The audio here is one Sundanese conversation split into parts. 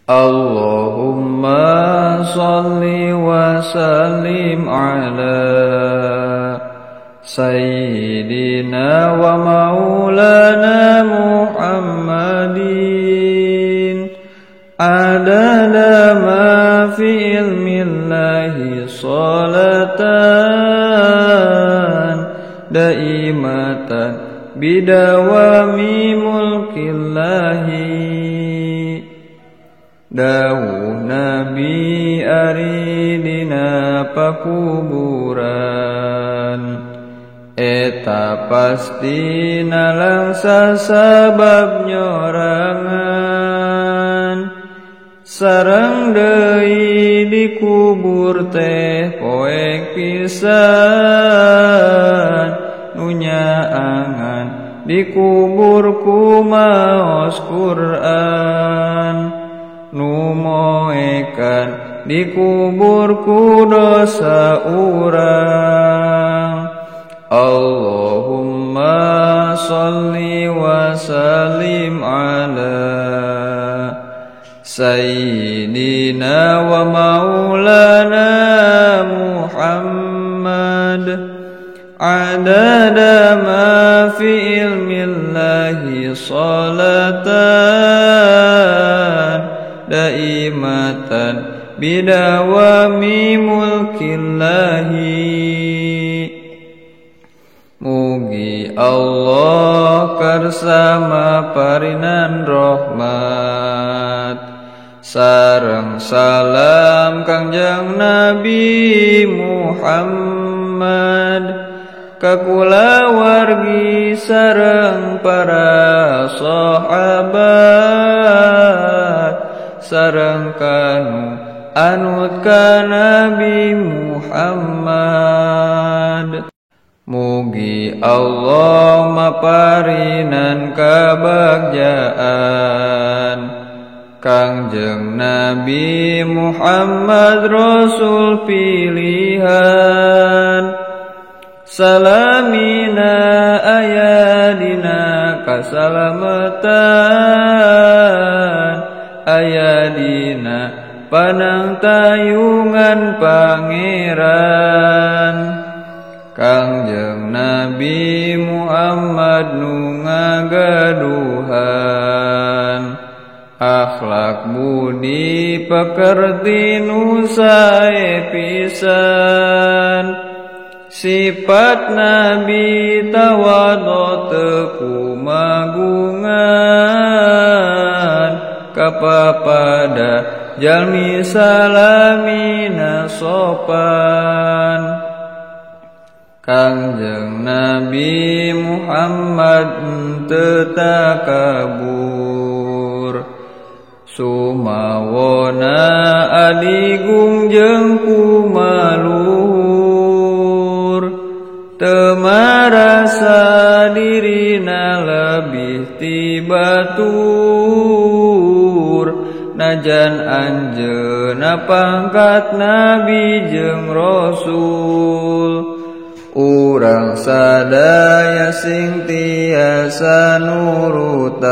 Allahumma salli wa sallim ala sayyidina wa maulana Muhammadin adada ma fi ilmillahi salatan daimatan bidawami mulkillahi. Dawuh Nabi ari dina pakuburan eta pasti nalangsa sabab nyorangan sareng deui dikubur teh poek pisan nu nyaangan dikubur ku maos Quran nu moekan dikubur ku dosa urang. Allahumma salli wa sallim ala sayyidina wa maulana Muhammad adada ma fi ilmillahi salatan daimatan bidawami mulkillahi. Mugi Allah karsa maparinan rahmat sareng salam Kangjeng Nabi Muhammad ka kulawargi sareng para sahabat sareng kanu anut ka Nabi Muhammad. Mugi Allah maparinan kabagjaan Kangjeng Nabi Muhammad Rasul pilihan. Salamina aya dina kasalamatan aya dina panangtayungan pangeran. Kangjeng Nabi Muhammad nu ngagaduhan akhlak budi pekerti nu sae pisan. Sifat Nabi tawadhu teu kumagungan kapapada jalmi salamina sopan. Kangjeng Nabi Muhammad teu takabur sumawona adigung jeung kumaluhur teu marasa dirina lebih ti batur najan anjeunna pangkat nabi jeung rasul. Urang sadaya sing tiasa nurutan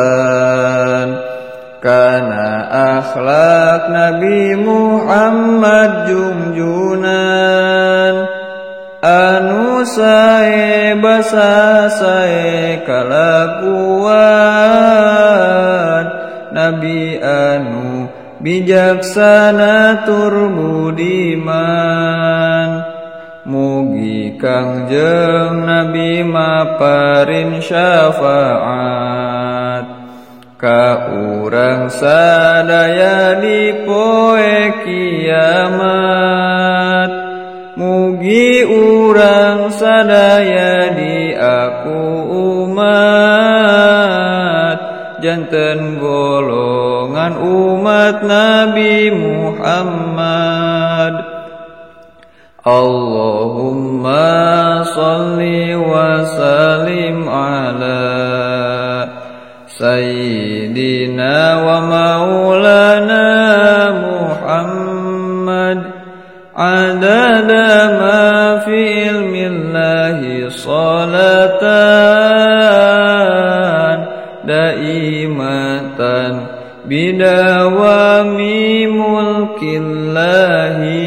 kana akhlak Nabi Muhammad junjunan anu sae basa sae kalakuan Nabi anu bijaksana tur budiman. Mugi Kangjeng Nabi maparin syafaat ka urang sadaya di poe kiamat. Mugi urang sadaya di aku umat janten golongan umat Nabi Muhammad. Allahumma salli wa sallim ala sayyidina wa maulana Muhammad adada ma fi ilmillahi salatan daimatan بدوام ملك الله.